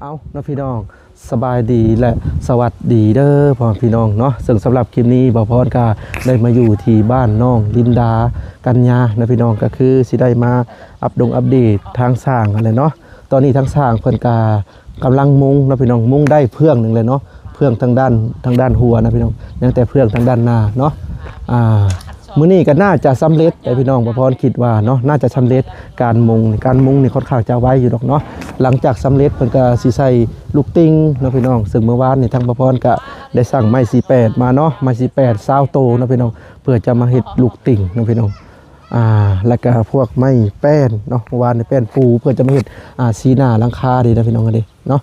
ເອົາເນາະພີ່ນ້ອງ ສະບາຍດີ ແລະ ສະຫວັດດີເດີພໍ່ແມ່ພີ່ນ້ອງເນາະ. ເຊິ່ງສຳລັບຄລິບນີ້ ບ່າວພອນກະໄດ້ມາຢູ່ທີ່ບ້ານນ້ອງລິນດາ ກັນຍາເນາະພີ່ນ້ອງ ກະຄືຊິໄດ້ມາອັບດົງອັບເດດທາງຊ່າງຫັ້ນແຫຼະເນາະ. ຕອນນີ້ທາງຊ່າງເພິ່ນກະກຳລັງມຸງເນາະພີ່ນ້ອງ ມຸງໄດ້ເຟືອງໜຶ່ງແລ້ວເນາະ ເຟືອງທາງດ້ານ ທາງດ້ານຫົວນະພີ່ນ້ອງ ຍັງແຕ່ເຟືອງທາງດ້ານໜ້າເນາະ. ອ່າ ມື້ນີ້ກໍໜ້າຈະສຳເລັດໄດ໋ພີ່ນ້ອງ ບ່າວພອນຄິດວ່າເນາະ ໜ້າຈະສຳເລັດການມຸງນີ້ ການມຸງນີ້ຄ່ອນຂ້າງຈະໄວຢູ່ດອກເນາະ. ຫຼັງຈາກສຳເລັດເພິ່ນກໍຊິໃສ່ລູກຕິ່ງເນາະພີ່ນ້ອງ ເຊິ່ງມື້ວານນີ້ທາງບ່າວພອນກໍໄດ້ສັ່ງໄມ້ສີ່ແປດມາເນາະ ໄມ້ສີ່ແປດຊາວໂຕເນາະພີ່ນ້ອງ ເພື່ອຈະມາເຮັດລູກຕິ່ງເນາະພີ່ນ້ອງ. ອ່າ ແລ້ວກໍພວກໄມ້ແປ້ນເນາະ ເມື່ອວານນີ້ແປ້ນປູ ເພື່ອຈະມາເຮັດ ອ່າ ສີໜ້າຫຼັງຄາເດ້ນະພີ່ນ້ອງເດ້ເນາະ.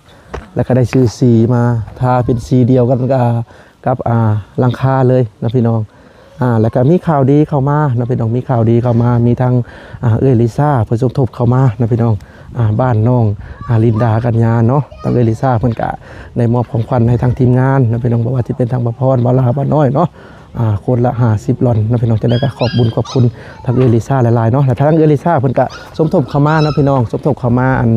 ແລ້ວກໍໄດ້ຊື້ສີມາທາເປັນສີດຽວກັນ ອ່າ ກັບ ອ່າ ຫຼັງຄາເລີຍນະພີ່ນ້ອງ. ອ່າ ແລ້ວກໍມີຂ່າວດີເຂົ້າມານະພີ່ນ້ອງ ມີຂ່າວດີເຂົ້າມາ ມີທັງ ອ່າ ເອື້ອຍລິຊາເພິ່ນສົມທົບເຂົ້າມານະພີ່ນ້ອງ ອ່າ ບ້ານນ້ອງ ອ່າ ລິນດາ ກັນຍາເນາະ. ທາງເອື້ອຍລິຊາເພິ່ນກະໄດ້ມອບຂອງຂວັນໃຫ້ທາງທີມງານນະພີ່ນ້ອງ ບໍ່ວ່າຊິເປັນທາງບ່າວພອນ ບ່າວຫຼ້າ ບ່າວນ້ອຍເນາະ ອ່າ ຄົນລະຫ້າສິບຫຼອນນະພີ່ນ້ອງ. ຈັ່ງໃດກໍຂອບບຸນຂອບຄຸນທາງເອື້ອຍລິຊາຫຼາຍໆເນາະ. ແລ້ວທາງເອື້ອຍລິຊາເພິ່ນກະສົມທົບເຂົ້າມານະພີ່ນ້ອງ ສົມທົບເຂົ້າມາ ອັນ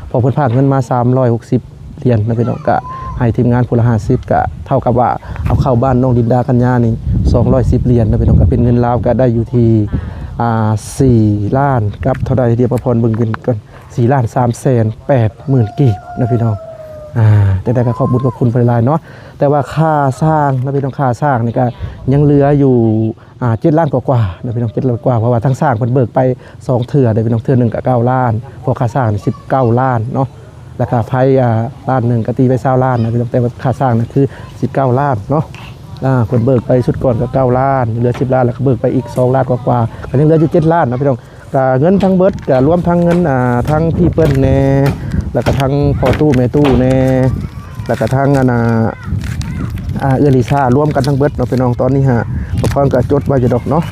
ເພາະເພິ່ນຝາກເງິນມາສາມຮ້ອຍຫົກສິບຫຼຽນນະພີ່ນ້ອງ ກະໃຫ້ທີມງານຜູ້ລະຫ້າສິບ ກະເທົ່າກັບວ່າເອົາເຂົ້າບ້ານນ້ອງລິນດາ ກັນຍານີ້ສອງຮ້ອຍສິບຫຼຽນນະພີ່ນ້ອງ ກະເປັນເງິນລາວກະໄດ້ຢູ່ທີ່ ອ່າ ສີ່ລ້ານກັບເທົ່າໃດ ດຽວບ່າວພອນເບິ່ງເງິນກ່ອນ ສີ່ລ້ານສາມແສນແປດໝື່ນກີບນະພີ່ນ້ອງ. ອ່າ ຈັ່ງໃດກໍຂອບບຸນຂອບຄຸນເພິ່ນຫຼາຍໆເນາະ. ແຕ່ວ່າຄ່າສ້າງນະພີ່ນ້ອງ ຄ່າສ້າງນີ້ກໍຍັງເຫຼືອຢູ່ ອ່າ ເຈັດລ້ານກວ່າໆນະພີ່ນ້ອງ ເຈັດລ້ານກວ່າ ເພາະວ່າທາງຊ່າງເພິ່ນເບີກໄປສອງເທື່ອເດ້ພີ່ນ້ອງ ເທື່ອໜຶ່ງກໍເກົ້າລ້ານ ເພາະຄ່າສ້າງນີ້ສິບເກົ້າລ້ານເນາະ ແລ້ວກໍໄຟ ອ່າ ລ້ານໜຶ່ງ ກໍຕີໄປຊາວລ້ານນະພີ່ນ້ອງ ແຕ່ວ່າຄ່າສ້າງນະຄືສິບເກົ້າລ້ານເນາະ. ອ່າ ເພິ່ນເບີກໄປຊຸດກ່ອນກໍເກົ້າລ້ານ ເຫຼືອສິບລ້ານ ແລ້ວກໍເບີກໄປອີກສອງລ້ານກວ່າໆ ກໍຍັງເຫຼືອຢູ່ເຈັດລ້ານນະພີ່ນ້ອງ. ກະເງິນທັງເບິດກະລວມທັງເງິນ ອ່າ ທັງພີ່ເພິ່ນແດ່ ແລ້ວກະທັງພໍ່ຕູ້ແມ່ຕູ້ແດ່ ແລ້ວກະທັງ ອັນນ່າ ອ່າ ເອື້ອຍລິຊາ ລວມກັນທັງເບິດເນາະພີ່ນ້ອງ. ຕອນນີ້ຫາ ບ່າວພອນກະຈົດໄວ້ຢູ່ດອກເນາະ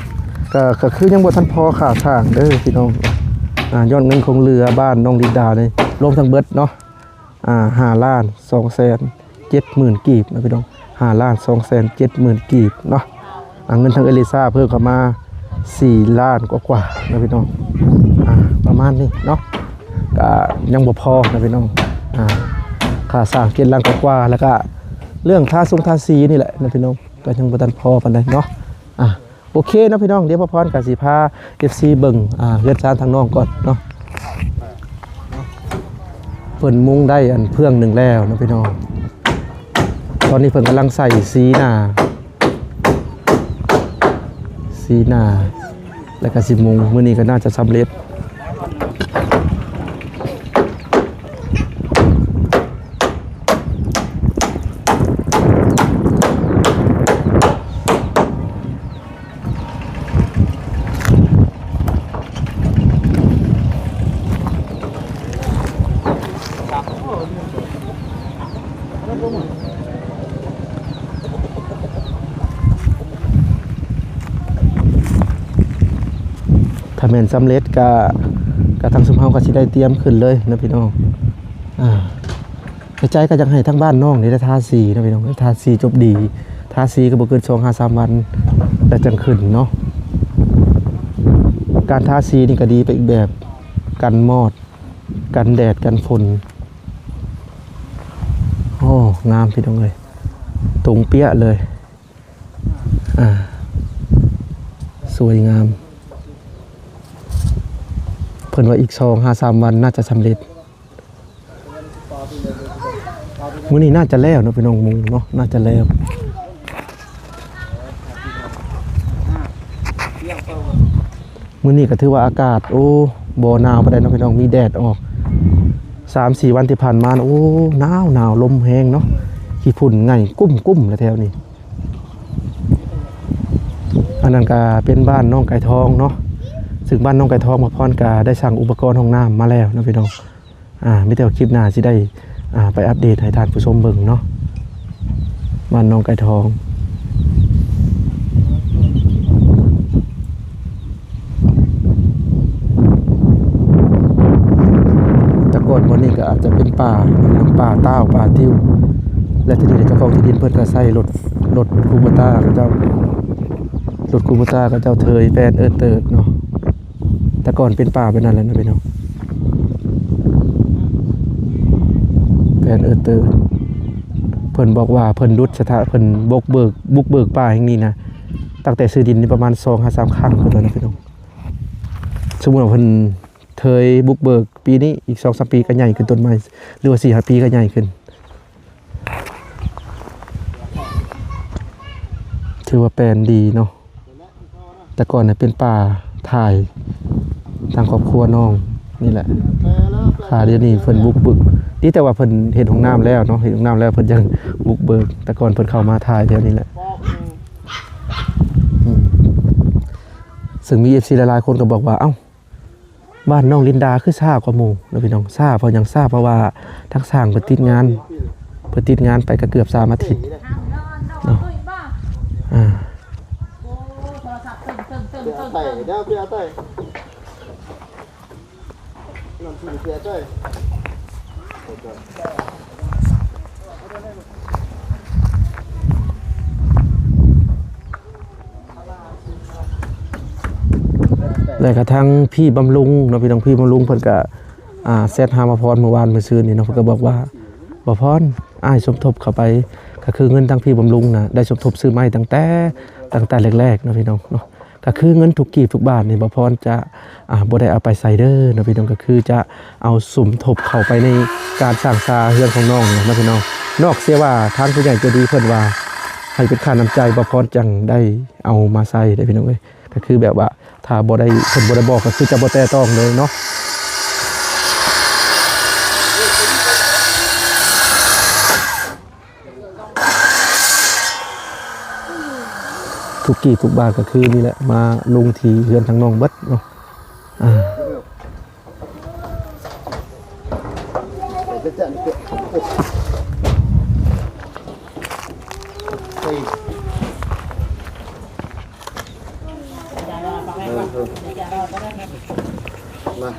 ກະ ກະຄືຍັງບໍ່ທັນພໍຄ່າສ້າງເດີພີ່ນ້ອງ. ອ່າ ຍອດເງິນຄົງເຫຼືອບ້ານນ້ອງລິນດານີ້ ລວມທັງເບິດເນາະ ອ່າ ຫ້າລ້ານສອງແສນເຈັດໝື່ນກີບນະພີ່ນ້ອງ ຫ້າລ້ານສອງແສນເຈັດໝື່ນກີບເນາະ. ອ່າ ເງິນທາງເອື້ອຍລິຊາເພີ່ມເຂົ້າມາສີ່ລ້ານກວ່າໆນະພີ່ນ້ອງ ອ່າ ປະມານນີ້ເນາະ ກະຍັງບໍ່ພໍນະພີ່ນ້ອງ. ອ່າ ຄ່າສ້າງເຈັດລ້ານກວ່າໆ ແລ້ວກະເລື່ອງທາຊົງທາສີນີ້ແຫຼະນະພີ່ນ້ອງ ກະຍັງບໍ່ທັນພໍປານໃດເນາະ. ອ່າ ໂອເຄເນາະພີ່ນ້ອງ ດຽວບ່າວພອນກະຊິພາເອັຟຊີເບິ່ງ ອ່າ ເຮືອນຊານທາງນ້ອງກ່ອນເນາະ. ເພິ່ນມຸງໄດ້ອັນເຟືອງໜຶ່ງແລ້ວເນາະພີ່ນ້ອງ ຕອນນີ້ເພິ່ນກຳລັງໃສ່ສີໜ້າ ສີໜ້າ ແລ້ວກະຊິມຸງ ມື້ນີ້ກໍໜ້າຈະສຳເລັດ. ຖ້າແມ່ນສຳເລັດກະ ກະທາງຊຸມເຮົາກະຊິໄດ້ຕຽມຂຶ້ນເລີຍນະພີ່ນ້ອງ. ອ່າ ໃນໃຈກໍຢາກໃຫ້ທາງບ້ານນ້ອງນີ້ໄດ້ທາສີນະພີ່ນ້ອງ ໄດ້ທາສີຈົບດີ ທາສີກໍບໍ່ເກີນສອງຫາສາມວັນ ແລ້ວຈັ່ງຂຶ້ນເນາະ. ການທາສີນີ້ກໍດີໄປອີກແບບ ກັນມອດ ກັນແດດ ກັນຝົນ. ໂອ້ ງາມພີ່ນ້ອງເອີຍ ຕົງເປຍເລີຍ. ອ່າ ສວຍງາມ ເພິ່ນວ່າອີກສອງຫາສາມວັນໜ້າຈະສຳເລັດ. ມື້ນີ້ໜ້າຈະແລ້ວເນາະພີ່ນ້ອງ ມຸງເນາະ ໜ້າຈະແລ້ວ. ມື້ນີ້ກໍຖືວ່າອາກາດ ໂອ້ ບໍ່ໜາວປານໃດເນາະພີ່ນ້ອງ ມີແດດອອກ. ສາມສີ່ວັນທີ່ຜ່ານມານະ ໂອ້ ໜາວໆ ລົມແຮງເນາະ ຂີ້ຝຸ່ນໄຫງ່ກຸ້ມໆ ແຖວນີ້. ອັນນັ້ນກະເປັນບ້ານໜອງໄກ່ທອງເນາະ ຊຶ່ງບ້ານໜອງໄກ່ທອງ ບ່າວພອນກະໄດ້ສັ່ງອຸປະກອນຫ້ອງນ້ຳມາແລ້ວເນາະພີ່ນ້ອງ. ອ່າ ມີແຕ່ວ່າຄລິບໜ້າຊິໄດ້ ອ່າ ໄປອັບເດດໃຫ້ທ່ານຜູ້ຊົມເບິ່ງເນາະ ບ້ານໜອງໄກ່ທອງ. ແຕ່ກ່ອນບ່ອນນີ້ກໍອາດຈະເປັນປ່າ ເປັນປ່າຕ້າວ ປ່າຕິ້ວ ແລະ ທີ່ນີ້ເຈົ້າຂອງທີ່ດິນເພິ່ນກໍໃຊ້ລົດ ລົດຄູໂບຕ້າເຂົາເຈົ້າ ລົດຄູໂບຕ້າເຂົາເຈົ້າເທີຍແປນເອີເຕີດເນາະ. ແຕ່ກ່ອນເປັນປ່າແບບນັ້ນແຫຼະເນາະພີ່ນ້ອງ. ນເອີເຕີ ເພິ່ນບອກວ່າເພິ່ນດຸດສະຖາ ເພິ່ນບຸກເບີກ ບຸກເບີກປ່າແຫ່ງນີ້ນະ ຕັ້ງແຕ່ຊື້ດິນນີ້ປະມານສອງຫາສາມຄັ້ງພຸ້ນແລ້ວນະພີ່ນ້ອງ. ສົມມຸດວ່າເພິ່ນເຄີຍບຸກເບີກປີນີ້ ອີກສອງສາມປີກໍໃຫຍ່ຂຶ້ນຕົ້ນໄມ້ ຫຼືວ່າສີ່ຫ້າປີກໍໃຫຍ່ຂຶ້ນ. ຖືວ່າແປນດີເນາະ. ແຕ່ກ່ອນນະເປັນປ່າຖ່າຍທາງຄອບຄົວນ້ອງນີ້ແຫຼະ. ຄ່າດຽວນີ້ເພິ່ນບຸກເບີກ ດີແຕ່ວ່າເພິ່ນເຮັດຫ້ອງນ້ຳແລ້ວເນາະ ເຮັດຫ້ອງນ້ຳແລ້ວເພິ່ນຈັ່ງບຸກເບີກ. ແຕ່ກ່ອນເພິ່ນເຂົ້າມາຖ່າຍແຖວນີ້ແຫຼະ. ອືມ ເຊິ່ງມີເອັຟຊີຫຼາຍໆຄົນກໍບອກວ່າ ເອົ້າ ບ້ານນ້ອງລິນດາຄືຊ້າກວ່າໝູ່ເນາະພີ່ນ້ອງ. ຊ້າເພາະຫຍັງ? ຊ້າເພາະວ່າທາງຊ່າງເພິ່ນຕິດງານ ເພິ່ນຕິດງານໄປກໍເກືອບສາມອາທິດເນາະ. ອ່າ ແລ້ວກະທັງພີ່ບຳລຸງເນາະພີ່ນ້ອງ ພີ່ບຳລຸງເພິ່ນກະ ອ່າ ແຊັດຫາໝໍພອນມື້ວານມື້ຊືນນີ້ເນາະ ເພິ່ນກະບອກວ່າ ໝໍພອນ ອ້າຍສົມທົບເຂົ້າໄປ ກະຄືເງິນທາງພີ່ບຳລຸງນະ ໄດ້ສົມທົບຊື້ໄມ້ຕັ້ງແຕ່ ຕັ້ງແຕ່ແລກໆເນາະພີ່ນ້ອງເນາະ. ກະຄືເງິນທຸກກີບທຸກບາດນີ້ ໝໍພອນຈະ ອ່າ ບໍ່ໄດ້ເອົາໄປໃສເດີເນາະພີ່ນ້ອງ ກະຄືຈະເອົາສົມທົບເຂົ້າໄປໃນການສ້າງສາເຮືອນຂອງນ້ອງນີ້ນະພີ່ນ້ອງ. ນອກເສຍວ່າທາງຜູ້ໃຫຍ່ໃຈດີເພິ່ນວ່າໃຫ້ເປັນຄ່ານ້ຳໃຈ ໝໍພອນຈັ່ງໄດ້ເອົາມາໃຊ້ເດ້ພີ່ນ້ອງເອີຍ. ກະຄືແບບວ່າຖ້າບໍ່ໄດ້ ເພິ່ນບໍ່ໄດ້ບອກ ກະຄືຈະບໍ່ແຕະຕ້ອງເລີຍເນາະ. ທຸກກີບທຸກບາດກະຄືນີ້ແຫຼະ ມາລົງທີ່ເຮືອນທາງນ້ອງເບິດເນາະ. ອ່າ ມາ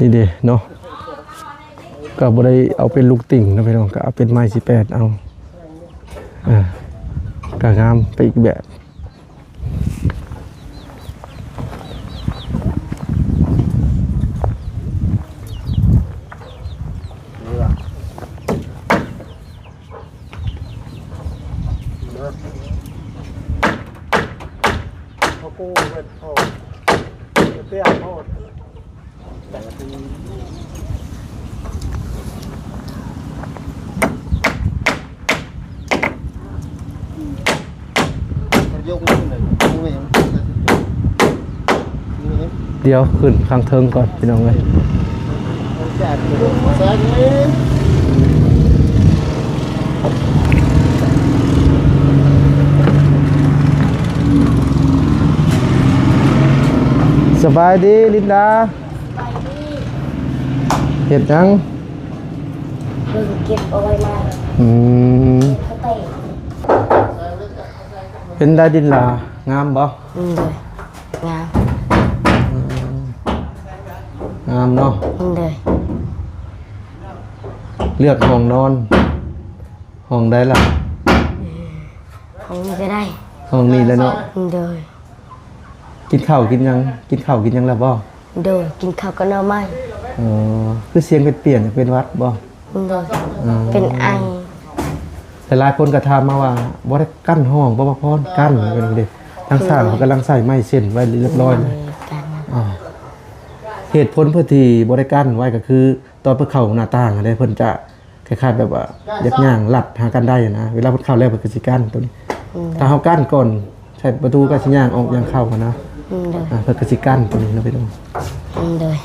ນີ້ເດ້ເນາະ ກໍບໍ່ໄດ້ເອົາເປັນລູກຕິ່ງເນາະພີ່ນ້ອງ ກໍເອົາເປັນໄມ້ສິບແປດເອົາ ອ່າ ກໍງາມໄປອີກແບບ. ດຽວຂຶ້ນຂ້າງເທິງກ່ອນພີ່ນ້ອງເອີຍ. ສະບາຍດີລິນດາ. ເຮັດຫຍັງ? ເບິ່ງເກັບເອົາໄວ້ມາ ອືມ ເຮັດເຂົ້າແຕກ. ເປັນໃດດິນລາ ງາມບໍ່? ອືມ ໂດຍ ງາມ ອືມ ງາມເນາະ ອືມ ໂດຍ. ເລືອກຫ້ອງນອນ ຫ້ອງໃດລະ? ຫ້ອງນີ້ກໍໄດ້ ຫ້ອງນີ້ແຫຼະເນາະ ອືມ ໂດຍ. ກິນເຂົ້າກິນຫຍັງ ກິນເຂົ້າກິນຫຍັງແລ້ວບໍ່? ໂດຍ ກິນເຂົ້າກັບໜໍ່ໄມ້. ອໍ ຄືສຽງປ່ຽນໆ ເປັນຫວັດບໍ່? ໂດຍ ອໍ ເປັນໄອ. ຫຼາຍໆຄົນກໍຖາມມາວ່າ ບໍ່ໄດ້ກັ້ນຫ້ອງບໍ່ ບໍ່ພອນ? ກັ້ນເດ້. ທາງຊ່າງເພິ່ນກຳລັງໃສ່ໄມ້ເສັ້ນໄວ້ຮຽບຮ້ອຍແລ້ວ. ອ່າ ເຫດຜົນເພິ່ນທີ່ບໍ່ໄດ້ກັ້ນໄວ້ກໍຄື ຕອນເພິ່ນເຂົ້າໜ້າຕ່າງຫັ້ນເດ້ ເພິ່ນຈະຄ້າຍໆແບບວ່າຢາກຍ່າງລັດຫາກັນໄດ້ນະ. ເວລາເພິ່ນເຂົ້າແລ້ວ ເພິ່ນກໍຊິກັ້ນໂຕນີ້. ອືມ ຖ້າເຮົາກັ້ນກ່ອນ ໃຊ້ປະຕູກໍຊິຍ່າງອອກຍ່າງເຂົ້າຫັ້ນນະ. ອືມ ໂດຍ ອ່າ ເພິ່ນກໍຊິກັ້ນໂຕນີ້ເນາະພີ່ນ້ອງ. ອືມ ໂດຍ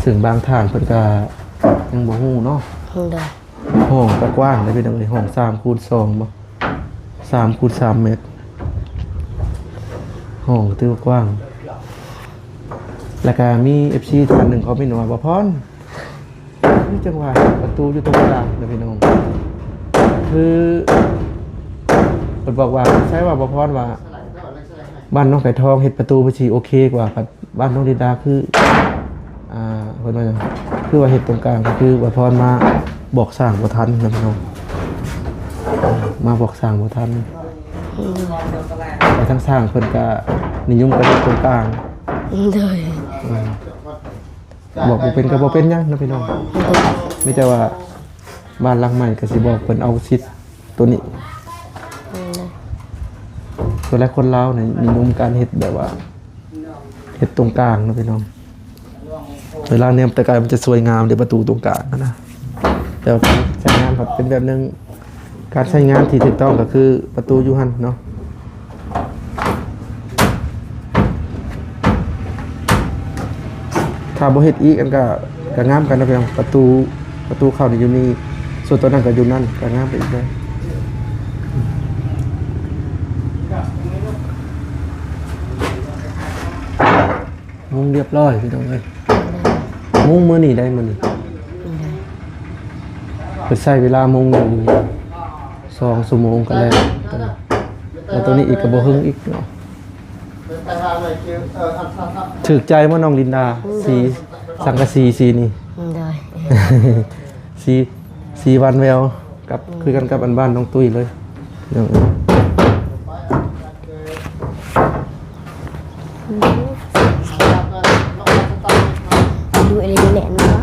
ເຊິ່ງບາງທ່ານເພິ່ນກໍຍັງບໍ່ຮູ້ເນາະ. ອືມ ໂດຍ ຫ້ອງກໍກວ້າງເດ້ພີ່ນ້ອງເອີຍ ຫ້ອງສາມຄູນສອງບໍ ສາມຄູນສາມແມັດ ຫ້ອງກໍຖືວ່າກວ້າງ. ແລ້ວກໍມີເອັຟຊີທ່ານໜຶ່ງຄອມເມັນວ່າ ບ່າວພອນ ຄືຈັ່ງວ່າປະຕູຢູ່ຕົງກາງນະພີ່ນ້ອງ ຄືເພິ່ນບອກວ່າ ໃຊ່ວ່າບ່າວພອນວ່າ ບ້ານນ້ອງໄກ່ທອງເຮັດປະຕູມັນຊິໂອເຄກວ່າ ບັດບ້ານນ້ອງລິນດາຄື ອ່າ ເພິ່ນວ່າຫຍັງ ຄືວ່າເຮັດຕົງກາງ ກໍຄືວ່າພອນມາບອກຊ່າງບໍ່ທັນນະພີ່ນ້ອງ ມາບອກຊ່າງບໍ່ທັນ. ແຕ່ທາງຊ່າງເພິ່ນກໍນິຍົມກັນເຮັດຕົງກາງ. ໂດຍ ອ່າ ບອກບໍ່ເປັນກໍບໍ່ເປັນຫຍັງເນາະພີ່ນ້ອງ. ໂດຍ ມີແຕ່ວ່າບ້ານຫຼັງໃໝ່ກໍຊິບອກເພິ່ນເອົາສິດ ໂຕນີ້. ອືມ ສ່ວນຫຼາຍຄົນລາວນີ້ນິຍົມການເຮັດແບບວ່າ ເຮັດຕົງກາງເນາະພີ່ນ້ອງ. ເວລາແນມແຕ່ໄກມັນຈະສວຍງາມເດ້ ປະຕູຕົງກາງຫັ້ນນະ ແຕ່ວ່າການໃຊ້ງານພັດເປັນແບບໜຶ່ງ. ການໃຊ້ງານທີ່ຖືກຕ້ອງກໍຄືປະຕູຢູ່ຫັ້ນເນາະ. ຖ້າບໍ່ເຮັດອີກ ອັນກໍ ກໍງາມກັນນະພີ່ນ້ອງ. ປະຕູ ປະຕູເຂົ້ານີ້ຢູ່ນີ້ ສ່ວນຕົວນັ້ນກໍຢູ່ນັ້ນ ກໍງາມໄປອີກເດ້. ມຸງຮຽບຮ້ອຍພີ່ນ້ອງເອີຍ. ມຸງມື້ນີ້ໄດ້ ມື້ນີ້ ໂດຍ ເພິ່ນໃຊ້ເວລາມຸງຢູ່ສອງຊົ່ວໂມງກໍແລ້ວ. ແລ້ວໂຕນີ້ອີກກໍບໍ່ເຮິງອີກເນາະ. ຖືກໃຈບໍ່ນ້ອງລິນດາ ໂດຍ ສີສັງກະສີສີນີ້? ໂດຍ ສີ ສີຫວານແວວກັບ ອືມ ຄືກັນກັບອັນບ້ານນ້ອງຕຸ້ຍເລີຍ. ດູເອລີແຫຼະເນາະ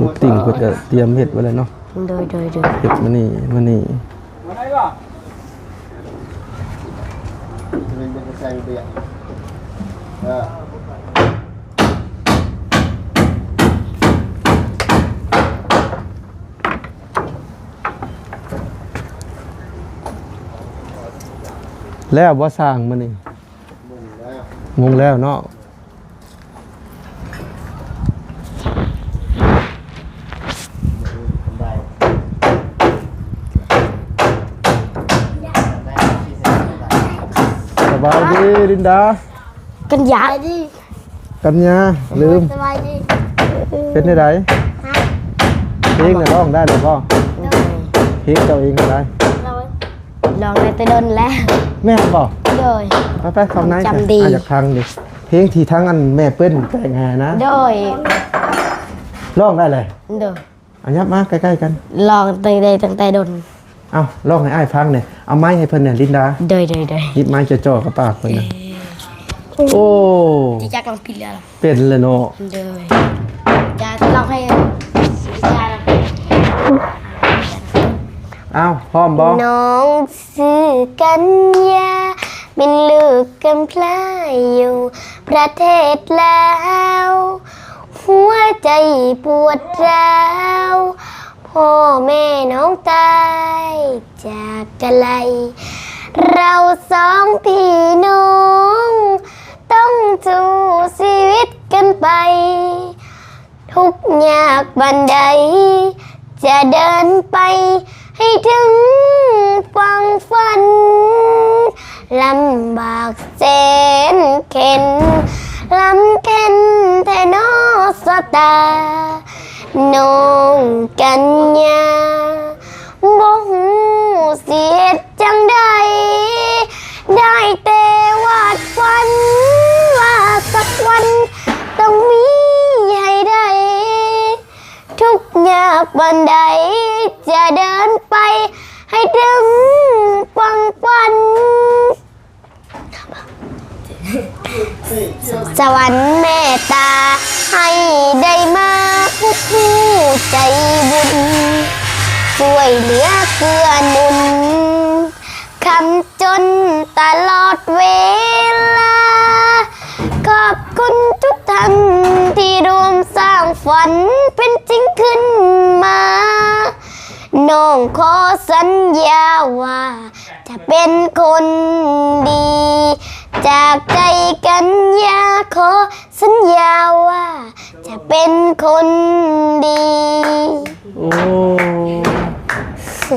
ພວກ ຕິ່ງເພິ່ນກໍຕຽມເຮັດໄວ້ແລ້ວເນາະ. ໂດຍ ໂດຍ ໂດຍ ເຮັດມື້ນີ້ ມື້ນີ້. ແລ້ວບໍ່ຊ່າງມື້ນີ້? ມຸງແລ້ວເນາະ. ສະບາຍດີລິນດາ. ກັນຍາ ກັນຍາ ລືມ. ສະບາຍດີ. ເປັນຈັ່ງໃດ? ຮະ? ເພງນະຮ້ອງໄດ້ແລ້ວບໍ່? ໂດຍ. ເພງເຈົ້າເອງກໍໄດ້. ໂດຍ. ລອງໄດ້ແຕ່ດົນແລ້ວ. ແມ່ນບໍ່? ໂດຍ. ໄປໆ ເຂົ້າໃນ ຈຳດີ ອາ ຢາກຟັງເດ້ ເພງທີ່ທັງອັນແມ່ເປັນແຕ່ງໃຫ້ນະ. ໂດຍ. ຮ້ອງໄດ້ເລີຍ? ໂດຍ. ອາ ຫຍັບມາໃກ້ໆກັນ. ລອງຕັ້ງແຕ່ ຕັ້ງແຕ່ດົນ. ເອົ້າ ຮ້ອງໃຫ້ອ້າຍຟັງແດ່. ເອົາໄມໃຫ້ເພິ່ນແດ່ ລິນດາ. ໂດຍ ໂດຍ ໂດຍ. ຫຍິບໄມຈ່ອໆກັບປາກເພິ່ນນະ. ເອີ ໂອ້ ຊິຈັກລອງຜິດແລ້ວ. ເປັນແລ້ວເນາະ. ໂດຍ. ຈະລອງໃຫ້ ເອົ້າ ພ້ອມບໍ່? ນ້ອງຊື່ກັນຍາ ເປັນລູກກຳພ້າຢູ່ປະເທດລາວ ຫົວໃຈປວດຮ້າວ ພໍ່ແມ່ນ້ອງຕາຍຈາກກັນໄລ ເຮົາສອງພີ່ນ້ອງ ຕ້ອງສູ້ຊີວິດກັນໄປ ທຸກຍາກປານໃດ ຈະເດີນໄປໃຫ້ເຖິງຝັ່ງຝັນ ລຳບາກແສນເຂັນ ລຳເຂັນແທ້ນໍຊະຕາ ນ້ອງກັນຍາ ບໍ່ຮູ້ຊິເຮັດຈັ່ງໃດ ໄດ້ແຕ່ວາດຝັນວ່າສັກວັນຕ້ອງມີໃຫ້ໄດ້ ທຸກຍາກປານໃດຈະເດີນໄປໃຫ້ເຖິງຝັ່ງຝັນ ສະຫວັນເມດຕາໃຫ້ໄດ້ມາພົບຮູ້ ໃຈບຸນ ຊ່ວຍເຫຼືອເກື້ອໜູນ ຄ້ຳຈົນຕະຫຼອດເວລາ. ຂອບຄຸນທຸກທ່ານທີ່ຮ່ວມສ້າງຝັນເປັນຈິງຂຶ້ນມາ. ນ້ອງຂໍສັນຍາວ່າຈະເປັນຄົນດີ ຈາກໃຈກັນຍາ ຂໍສັນຍາວ່າຈະເປັນຄົນດີ. ໂອ້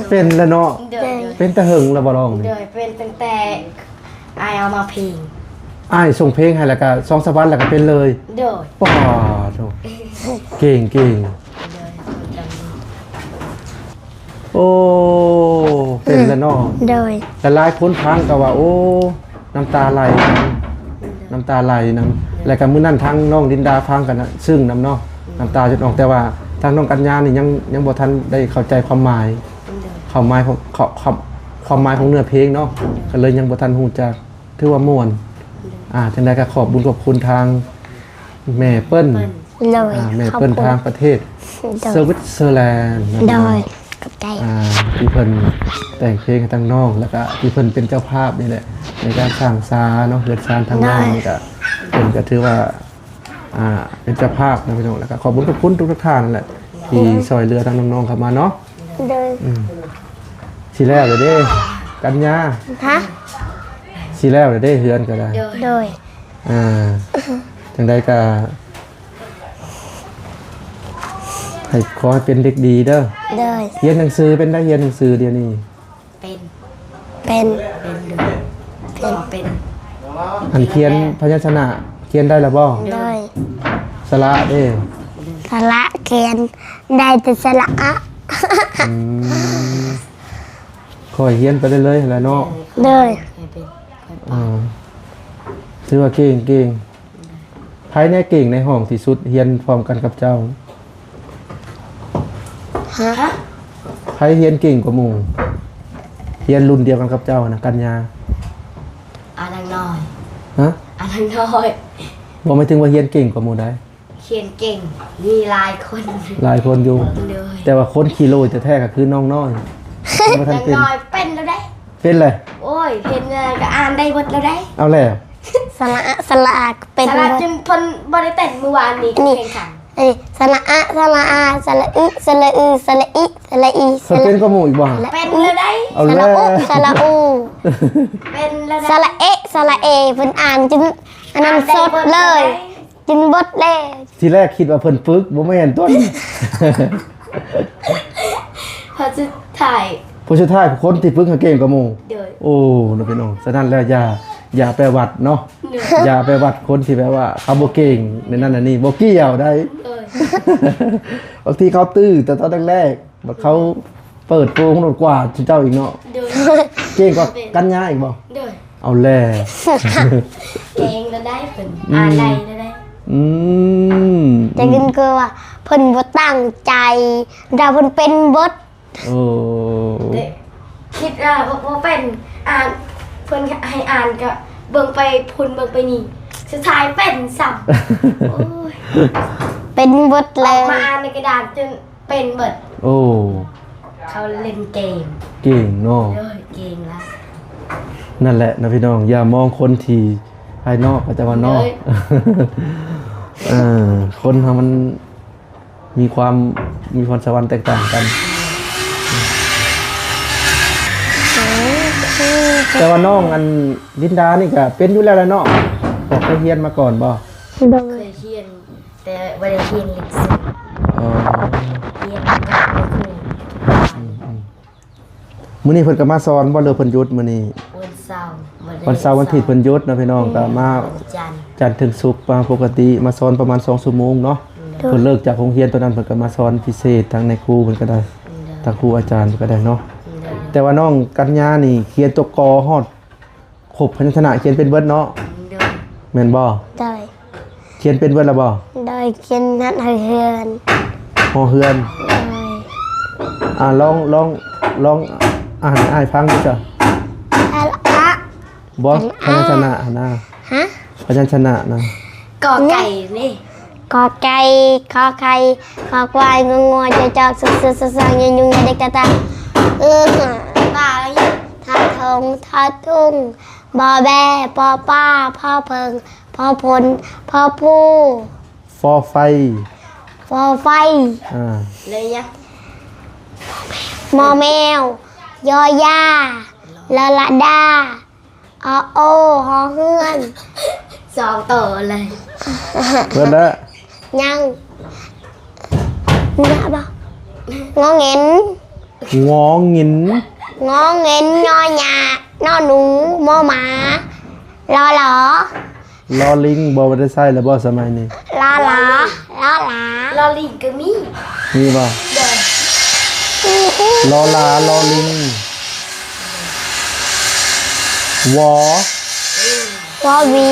ເປັນແລ້ວເນາະ. ໂດຍ ເປັນແຕ່ເຫິງແລ້ວບໍ່ນ້ອງນີ້? ໂດຍ ເປັນຕັ້ງແຕ່ອ້າຍເອົາມາເພງ ອ້າຍສົ່ງເພງໃຫ້ ແລ້ວກະສອງສາມວັນ ແລ້ວກະເປັນເລີຍ. ໂດຍ ປ້າໂທ້ ເກັ່ງໆ. ໂດຍ ໂອ້ ເປັນແລ້ວເນາະ. ໂດຍ ແລະຫຼາຍຄົນຟັງກໍວ່າ ໂອ້ ນ້ຳຕາໄຫຼນຳ ນ້ຳຕາໄຫຼນຳ. ແລະກະມື້ນັ້ນທາງນ້ອງລິນດາຟັງກັນນະ ຊຶ້ງນຳເນາະ ນ້ຳຕາຈົນອອກ. ແຕ່ວ່າທາງນ້ອງກັນຍານີ້ຍັງ ຍັງບໍ່ທັນໄດ້ເຂົ້າໃຈຄວາມໝາຍ ຄວາມໝາຍຂອງ ຄວາມ ຄວາມໝາຍຂອງເນື້ອເພງເນາະ ກໍເລີຍຍັງບໍ່ທັນຮູ້ຈັກ. ຖືວ່າມ່ວນ. ອ່າ ຈັ່ງໃດກໍຂອບບຸນຂອບຄຸນທາງແມ່ເປີ້ນ ໂດຍ ອ່າ ແມ່ເປີ້ນ ຂອບຄຸນ ທາງປະເທດ ໂດຍ ສະວິດເຊີແລນ ໂດຍ ຂອບໃຈ ອ່າ ທີ່ເພິ່ນແຕ່ງເພງໃຫ້ທາງນ້ອງ ແລ້ວກະທີ່ເພິ່ນເປັນເຈົ້າພາບນີ້ແຫຼະ ໃນການສ້າງສາເນາະ ເຮືອນຊານທາງນ້ອງນີ້ກະ ເພິ່ນກະຖືວ່າ ອ່າ ເປັນເຈົ້າພາບນະພີ່ນ້ອງ. ແລ້ວກະຂອບບຸນຂອບຄຸນທຸກໆທ່ານນັ້ນແຫຼະ ທີ່ຊ່ອຍເຫຼືອທາງນ້ອງໆເຂົ້າມາເນາະ. ໂດຍ ອືມ ຊິແລ້ວແລ້ວເດ້ ກັນຍາ ຮະ ຊິແລ້ວແລ້ວເດ້ ເຮືອນກໍໄດ້. ໂດຍ ອ່າ ຈັ່ງໃດກໍໃຫ້ ຂໍໃຫ້ເປັນເດັກດີເດີ. ໂດຍ ຮຽນໜັງສືເປັນໄດ໋? ຮຽນໜັງສືດຽວນີ້ ເປັນ ເປັນ ເປັນຢູ່ ເປັນ ເປັນ ອັນຂຽນພະຍັນຊະນະຂຽນໄດ້ແລ້ວບໍ່? ໂດຍ ສະຫຼະເດ້? ສະຫຼະຂຽນໄດ້ແຕ່ສະຫຼະອະ. ອືມ ຄ່ອຍຮຽນໄປເລື້ອຍໆຫັ້ນແຫຼະເນາະ. ໂດຍ ອ່າ ຖືວ່າເກັ່ງ ເກັ່ງ. ໃຜແນ່ເກັ່ງໃນຫ້ອງທີ່ສຸດ ຮຽນພ້ອມກັນກັບເຈົ້າ? ຮະ? ໃຜຮຽນເກັ່ງກວ່າໝູ່? ຮຽນລຸ້ນດຽວກັນກັບເຈົ້ານະ ກັນຍາ. ອານາງນ້ອຍ. ຮະ? ອານາງນ້ອຍ. ບໍ່ ໝາຍເຖິງວ່າຮຽນເກັ່ງກວ່າໝູ່ໃດ? ຮຽນເກັ່ງ ມີຫຼາຍຄົນ ຫຼາຍຄົນຢູ່. ໂດຍ ແຕ່ວ່າຄົນຂີ້ໂລຍແທ້ໆກໍຄືນ້ອງນ້ອຍ. ຍັງບໍ່ທັນເປັນ ນ້ອງນ້ອຍເປັນແລ້ວເດ້. ເປັນແລ້ວ? ໂອ້ຍ ເຫັນແລ້ວກໍອ່ານໄດ້ເບິດແລ້ວເດ້. ເອົາແລ້ວ ສະຫຼະອະ ສະຫຼະອາກໍເປັນ ສະຫຼະ ເບິດ ຈົນເພິ່ນບໍ່ໄດ້ເຕັ້ນມື້ວານນີ້ ນີ້ ແຂ່ງຂັນ. ເອີ ສະຫຼະອະ ສະຫຼະອາ ສະຫຼະອຶ ສະຫຼະອື ສະຫຼະອິ ສະຫຼະອີ ເພິ່ນເປັນກວ່າໝູ່ອີກບໍ່? ເປັນແລ້ວໄດ໋. ເອົາແລ້ວ ສະຫຼະໂອ ສະຫຼະອູ ເປັນແລ້ວໄດ໋. ສະຫຼະເອ ສະຫຼະເອ ເພິ່ນອ່ານຈົນອັນນັ້ນສົດເລີຍ. ກິນເບິດແລ້ວ. ທີແລກຄິດວ່າເພິ່ນຝຶກ ບໍ່ແມ່ນຕົວນີ້. ພໍສຸດທ້າຍ ຜູ້ສຸດທ້າຍ ຄົນທີ່ຝຶກຫາເກັ່ງກວ່າໝູ່. ໂດຍ ໂອ້ ນ້ອງພີ່ນ້ອງ ສະນັ້ນແລ້ວ ຢ່າ ຢ່າໄປວັດເນາະ. ໂດຍ ຢ່າໄປວັດຄົນທີ່ແບບວ່າເຂົາບໍ່ເກັ່ງໃນນັ້ນອັນນີ້ ບໍ່ກ່ຽວໃດ໋. ໂດຍ ບາງທີເຂົາຕື້ແຕ່ຕອນແລກໆ ບັດເຂົາເປີດໂປງໂລດກວ່າເຈົ້າອີກເນາະ. ໂດຍ ເກັ່ງກວ່າກັນຍາອີກບໍ່? ໂດຍ ເອົາແລ້ວ ເກັ່ງແລ້ວໄດ໋ ເພິ່ນ ອືມ ອ່ານໄດ້ແລ້ວໄດ໋. ອືມ ແຕ່ເພິ່ນຄືວ່າເພິ່ນບໍ່ຕັ້ງໃຈ ດາວເພິ່ນເປັນເບິດ. ໂອ້ ແຕ່ຄິດວ່າບໍ່ ບໍ່ເປັນ ອ່ານ ເພິ່ນໃຫ້ອ່ານກໍເບິ່ງໄປພຸ້ນເບິ່ງໄປນີ້ ສຸດທ້າຍເປັນຊ້ຳ. ໂອ້ຍ ເປັນເບິດແລ້ວ ອອກມາອ່ານໃນກະດານຈົນ ເປັນເບິດ. ໂອ້ ເຂົາຫຼິ້ນເກັ່ງ ເກັ່ງເນາະ. ໂດຍ ເກັ່ງຫຼາຍ. ນັ້ນແຫຼະນະພີ່ນ້ອງ ຢ່າມອງຄົນທີ່ພາຍນອກ ເຂົາເຈົ້າວ່າເນາະ. ໂດຍ ເອີ ຄົນເຮົາມັນມີຄວາມ ມີພອນສະຫວັນແຕກຕ່າງກັນ. ແຕ່ວ່ານ້ອງອັນ ລິນດານີ້ກະເປັນຢູ່ແລ້ວແຫຼະເນາະ ເພາະເຄີຍຮຽນມາກ່ອນບໍ່? ໂດຍ ເຄີຍຮຽນ ແຕ່ບໍ່ໄດ້ຮຽນເຫຼັກສູງ. ອໍ ຮຽນກັບຄູ. ອືມໆ ມື້ນີ້ເພິ່ນກໍມາສອນບໍ່ ຫຼືເພິ່ນຢຸດມື້ນີ້? ວັນເສົາ ວັນເສົາວັນທິດເພິ່ນຢຸດເນາະພີ່ນ້ອງ. ອືມ ກໍມາຈັນ ຈັນເຖິງສຸກ ມາປົກກະຕິ ມາສອນປະມານສອງຊົ່ວໂມງເນາະ. ໂດຍ ເພິ່ນເລີກຈາກໂຮງຮຽນຕອນນັ້ນ ເພິ່ນກໍມາສອນພິເສດ ທາງນາຍຄູເພິ່ນກໍໄດ້. ໂດຍ ທາງຄູອາຈານເພິ່ນກໍໄດ້ເນາະ. ໂດຍ ແຕ່ວ່ານ້ອງກັນຍານີ້ຂຽນຕົວ ກ ຮອດ ຄົບພະຍັນຊະນະຂຽນເປັນເບິດເນາະ. ໂດຍ ແມ່ນບໍ່? ໂດຍ ຂຽນເປັນເບິດແລ້ວບໍ່? ໂດຍ ຂຽນຮອດຮໍເຮືອນ. ຮໍເຮືອນ. ໂດຍ ອ່າ ລອງ ລອງ ລອງອ່ານໃຫ້ອ້າຍຟັງດູຈ້ະ. ສະຫຼະອະ. ບໍ່ ສະຫຼະອະ ພະຍັນຊະນະຫັ້ນນະ. ຮະ? ພະຍັນຊະນະນະ. ກ ໄກ່ນີ້ ກ ກ ໄກ່ ຄ ໄຂ່ ຄ ຄວາຍ ງ ງວ ຈ ຈອກ ຊ ຊ ຊ ຊ ຍ ຍຸງ ຍ ເດັກ ຕະ ຕະ ອ ຫ ຫ ປາ ຍ ທ ທົງ ທ ທຸງ ບ ແບ ປ ປາ ພ ເຜິ້ງ ພ ພົນ ພ ພູ ຟ ໄຟ ຟ ໄຟ ອ່າ ເລີຍ ຍ ມ ແມວ ຢ ຢາ ລ ລະ ດາ ອ ໂອ ຫ ເຮືອນ ສອງໂຕເລີຍ ເບິດແລ້ວ ຍັງ ຍະບໍ່ ງ ເຫງັນ ງ ຫງິນ ງ ເຫງັນ ຍ ຍາ ນ ໜູ ມ ໝາ ລ ຫຼໍ ລໍລິງ ບໍ່ໄດ້ໃຊ້ແລ້ວບໍ່ສະໄໝນີ້? ລໍຫຼໍ ລໍຫຼາ ລໍລິງກໍມີ ມີບໍ່? ໂດຍ ລໍຫຼາ ລໍລິງ ວ ວ ຫວີ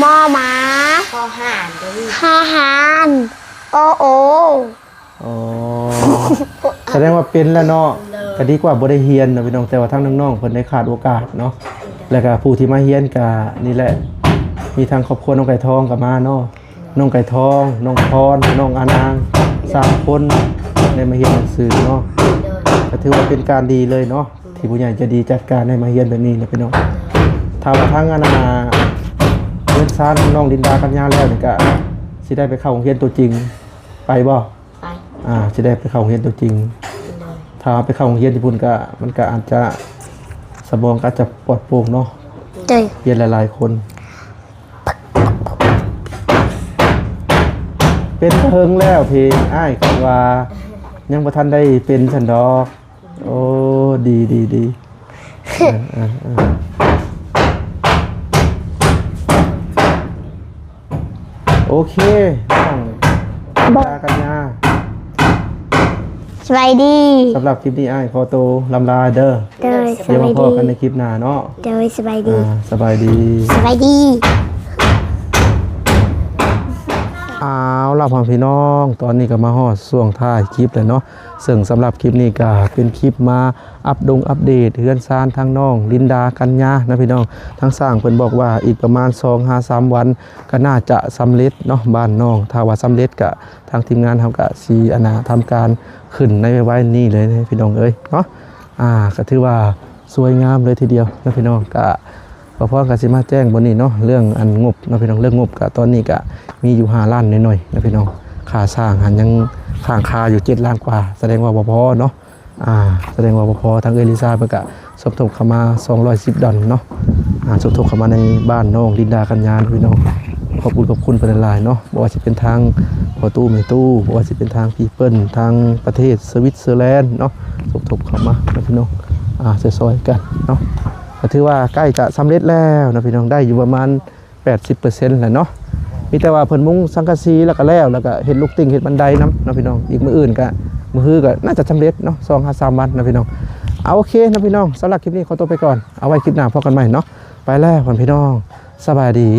ມ ໝາ ຮ ຫານກໍມີ ຮ ຫານ ໂອ ໂອ ອໍ ສະແດງວ່າເປັນແລ້ວເນາະ ໂດຍ ກໍດີກວ່າບໍ່ໄດ້ຮຽນເນາະພີ່ນ້ອງ ແຕ່ວ່າທາງນ້ອງໆເພິ່ນໄດ້ຂາດໂອກາດເນາະ ແລ້ວກໍຜູ້ທີ່ມາຮຽນກໍນີ້ແຫຼະ ມີທັງຄອບຄົວນ້ອງໄກ່ທອງກໍມາເນາະ ນ້ອງໄກ່ທອງ ນ້ອງພອນ ນ້ອງອານາງ ສາມຄົນໄດ້ມາຮຽນໜັງສືເນາະ ໂດຍ ກໍຖືວ່າເປັນການດີເລີຍເນາະ ທີ່ຜູ້ໃຫຍ່ໃຈດີຈັດການໃຫ້ມາຮຽນແບບນີ້ນະພີ່ນ້ອງ ໂດຍ ຖ້າວ່າທາງອັນນ່າ ເຮືອນຊານຂອງນ້ອງລິນດາກັນຍາແລ້ວນີ້ ກໍຊິໄດ້ໄປເຂົ້າໂຮງຮຽນຕົວຈິງ ໄປບໍ່? ໄປ ອ່າ ຊິໄດ້ໄປເຂົ້າໂຮງຮຽນຕົວຈິງ ໂດຍ ຖ້າໄປເຂົ້າໂຮງຮຽນທີ່ພຸ້ນກະ ມັນກະອາດຈະ ສະບອງກະອາດຈະປອດໂປ່ງເນາະ ໂດຍ ຮຽນຫຼາຍໆຄົນ ເປັນຕາເຫິງແລ້ວເພງ ອ້າຍກໍວ່າ ຍັງບໍ່ທັນໄດ້ເປັນຊັ້ນດອກ. ໂອ້ ດີ ດີ ດີ ເອີ ເອີ ເອີ ໂອເຄ ນ້ອງ ບອກ ລາກັນຍາ ສະບາຍດີ ສຳລັບຄລິບນີ້ອ້າຍຂໍໂຕລຳລາເດີ ໂດຍ ດຽວມາພໍ້ກັນໃນຄລິບໜ້າເນາະ ໂດຍ ສະບາຍດີ ອ່າ ສະບາຍດີ ສະບາຍດີ ເອົາລະ ພໍ່ແມ່ພີ່ນ້ອງ ຕອນນີ້ກໍມາຮອດຊ່ວງທ້າຍຄລິບແລ້ວເນາະ ເຊິ່ງສຳລັບຄລິບນີ້ກໍເປັນຄລິບມາອັບດົງອັບເດດເຮືອນຊານທາງນ້ອງລິນດາ ກັນຍານະພີ່ນ້ອງ ທາງຊ່າງເພິ່ນບອກວ່າອີກປະມານສອງຫາສາມວັນກໍໜ້າຈະສຳເລັດເນາະ ບ້ານນ້ອງ ຖ້າວ່າສຳເລັດກະທາງທີມງານເຮົາກະຊິ ອັນນ່າ ທຳການຂຶ້ນໃນໄວໆນີ້ເລີຍນະພີ່ນ້ອງເອີຍເນາະ ອ່າ ກະຖືວ່າສວຍງາມເລີຍທີດຽວນະພີ່ນ້ອງ ກະ ບໍ່ພໍກໍຊິມາແຈ້ງບ່ອນນີ້ເນາະ ເລື່ອງອັນງົບເນາະພີ່ນ້ອງ ເລື່ອງງົບກະຕອນນີ້ກະມີຢູ່ຫ້າລ້ານໜ້ອຍໆນະພີ່ນ້ອງ ຄ່າສ້າງຫັ້ນຍັງຄ້າງຄາຢູ່ເຈັດລ້ານກວ່າ ສະແດງວ່າບໍ່ພໍເນາະ ອ່າ ສະແດງວ່າບໍ່ພໍ ທາງເອື້ອຍລິຊາເພິ່ນກະສົມທົບເຂົ້າມາສອງຮ້ອຍສິບດອນເນາະ ອ່າ ສົມທົບເຂົ້າມາໃນບ້ານນ້ອງລິນດາ ກັນຍານະພີ່ນ້ອງ ຂອບຄຸນ ຂອບຄຸນເພິ່ນຫຼາຍໆເນາະ ບໍ່ວ່າຊິເປັນທາງພໍ່ຕູ້ແມ່ຕູ້ ບໍ່ວ່າຊິເປັນທາງພີ່ເປີ້ນ ທາງປະເທດສະວິດເຊີແລນເນາະ ສົມທົບເຂົ້າມານະພີ່ນ້ອງ ອ່າ ຊ່ອຍໆກັນເນາະ ກໍຖືວ່າໃກ້ຈະສຳເລັດແລ້ວນະພີ່ນ້ອງ ໄດ້ຢູ່ປະມານແປດສິບເປີເຊັນແລ້ວເນາະ ມີແຕ່ວ່າເພິ່ນມຸງສັງກະສີແລ້ວກໍແລ້ວ ແລ້ວກໍເຮັດລູກຕິ່ງເຮັດບັນໄດນຳເນາະພີ່ນ້ອງ ອີກມື້ອື່ນກໍ ມື້ຮືກໍໜ້າຈະສຳເລັດເນາະ ສອງຫາສາມວັນນະພີ່ນ້ອງ ເອົາ ໂອເຄນະພີ່ນ້ອງ ສຳລັບຄລິບນີ້ຂໍຕົວໄປກ່ອນ ເອົາໄວ້ຄລິບໜ້າພໍ້ກັນໃໝ່ເນາະ ໄປແລ້ວພໍ່ແມ່ພີ່ນ້ອງ ສະບາຍດີ.